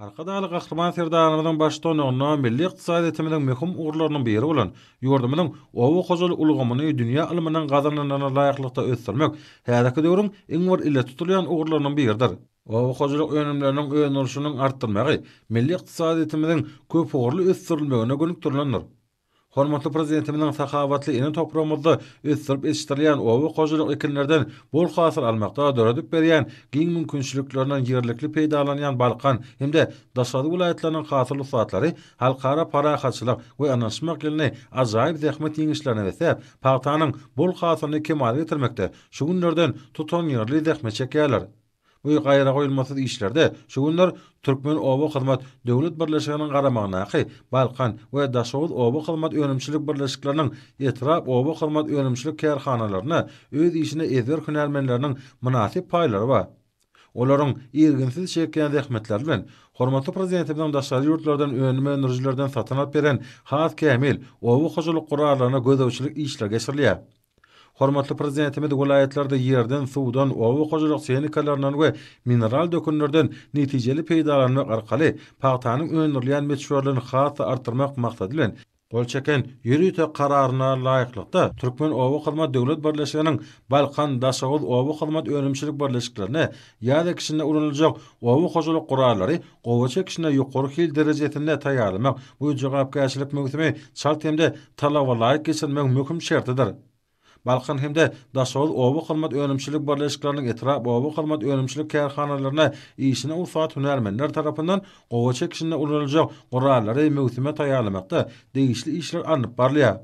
Arkadagly Gahryman Serdarymyzyň baştutanlygynda milli ykdysadyýetimiziň möhüm ugurlarynyň biri bolan ýurdumyzyň oba hojalyk ulgamyny dünýä ylmynyň gazananlaryna laýyklykda ösdürmek häzirki döwrüň iň bir ileri tutulýan ugurlarynyň biridir. Oba hojalyk önümleriniň öndürilişiniň artdyrmagy milli ykdysadyýetimiziň köpugurly ösdürilmegine gönükdirilendir. Hormatly Prezidentimiziň sahawatly ene topragymyzda ösdürip ýetişdirilýän oba hojalyk ekinlerden bol hasyl almakda döredip berýän giň mümkinçiliklerinden ýerlikli peýdalanýan Balkan hem-de Daşoguz welaýatlarynyň hasyl ussatlary Halkara parahatçylyk we ynanyşmak ýylyny ajaýyp zähmet ýeňişlerine besläp, pagtanyň bol hasylyny kemala getirmekde şu günlerden tutanýerli zähmet çekýärler. Bu gaýragoýulmasyz işlerde şu günler Türkmenobahyzmat döwlet birleşiginiň garamagyndaky Balkan we Daşoguz oba hyzmat önümçilik birleşikleriniň etrap oba hyzmat önümçilik kärhanalarynda öz işine ezber hünärmenleriniň mynasyp paýlary bar. Olaryň irginsiz çekýän zähmetleri bilen hormatly Prezidentimiziň daşary ýurtlardan önüm öndürijilerden satyn alyp beren has kämil oba hojalyk gurallaryna gözegçilik işleri geçirilýär. Hormatly Prezidentimiz welaýatlarda ýerden, suwdan, oba hojalyk tehnikalaryndan we mineral dökünlerden netijeli peýdalanmak arkaly pagtanyň öndürilýän möçberlerini has-da artdyrmak maksady bilen, gol çeken ýörite Kararyna laýyklykda, Türkmenobahyzmat döwlet birleşiginiň Balkan, Daşoguz oba hyzmat önümçilik birleşiklerine ýaz ekişinde ulanyljak oba hojalyk gurallary gowaça ekişine ýokary hil derejesinde taýýarlamak bu jogapkärçilik möwsümi çalt hem-de talabalaýyk geçirmegiň möhüm şertidir. Balkan hem-de Daşoguz oba hyzmat önümçilik birleşikleriniň etrap oba hyzmat önümçilik kärhanalarynda işine ussat hünärmenler tarapyndan gowaça ekişinde ulanyljak gurallary möwsüme taýýarlamakda degişli işler alnyp barylýar.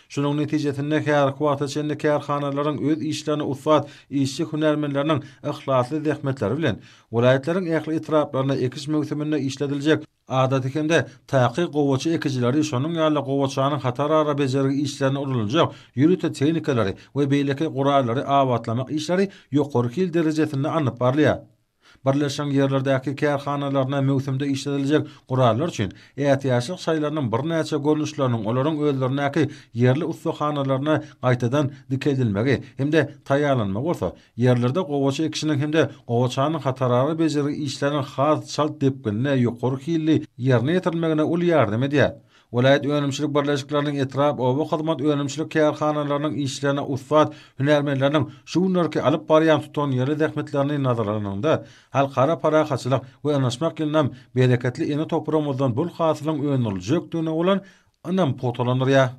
Şunuň netijesinde häzirki wagta çenli kärhanalaryň öz işlerine ussat işçi hünärmenleriniň yhlasly zähmetleri bilen welaýatlaryň ähli etraplarynda ekiş möwsüminde işlediljek adaty hem-de takyk gowaça ekijileri, şonuň ýaly-da gowaçanyň hatarara bejergi işlerinde ulanyljak ýörite tehnikalary we beýleki gurallary abatlamak işleri ýokary hil derejesinde alnyp barylýar. Birleşigiň ýerlerdäki kärhanalaryna möwsümde işlediljek gurallar üçin ätiýaçlyk şaýlarynyň birnäçe görnüşleriniň olaryň özlerindäki ýerli ussahanalaryna gaýtadan dikeldilmegi hem-de taýýarlanmagy bolsa, ýerlerde gowaça ekişiniň hem-de gowaçanyň hatarara bejergi işleriniň has çalt depginde ýokary hilli ýerine ýetirilmegine uly ýardam edýär. Welaýat önümçilik birleşikleriniň etrap oba hyzmat önümçilik kärhanalarynyň işlerine ussat hünärmenleriniň şu günlerki alyp barýan tutanýerli zähmetlerini nazara alanyňda, Halkara parahatçylyk we ynanyşmak ýylynam bereketli ene topragymyzdan bol hasylyň öndüriljekdigine bolan ynam pugtalandyrýar.